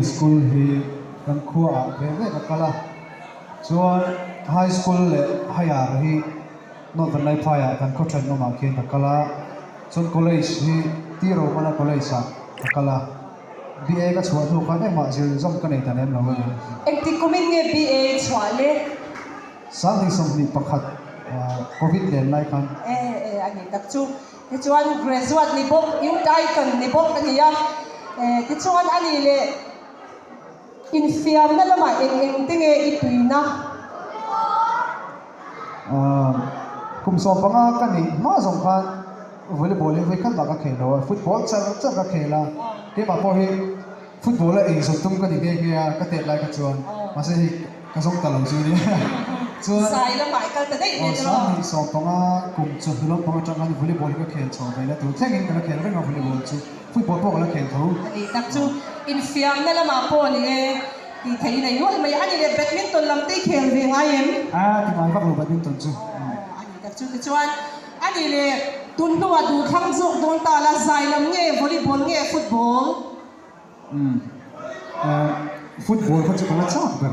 School hi kan khuaah ve ve ka kal a, chuan high school leh higher hi North Vanlaiphaiah kan khaw thenawmah khian ka kal a, chuan college hi Tiromana college ah ka kal a. BA ka chhuah hnu khan engmah zir zawm ka nei ta lem lo a ni. Engtik kumin nge BA chhuah le? 2021 Covid len lai khan. E e a ni tak chu. Tichuan graduate ni bawk, youth icon ni bawk a ni a. E tichuan a nih leh infiamna lamah eng eng te nge i tuina? Kum 15 ka nih hma zawng khan Volleyball hi vawikhat mah ka khel lo a, football char char ka khel a, keimah pawh hi football a eizawn tum ka ni nghe nghe a, ka tet lai kha chuan mahse hei ka zawng ta lo chu nia. Chuan Sai lamah i kal ta daih ve tawh. Aw 2015 kum chawhnu lampang atang khan volleyball hi ka khel chho ve la, tun thlengin ka la khel reng a volleyball chu, football pawh ka la khel tho. A nih tak chu infiamna lamah pawh ni e tih theih i nei nual mai a, a ni leh badminton lam te i khel ve ngai em? A ti ngai vak lo badminton chu. Aw a nih tak chu tichuan a ni leh. Tun hnuah duh thlang zawk dawn ta la, zai lam nge volleyball nge football? Umm football kha chu ka la chak ber.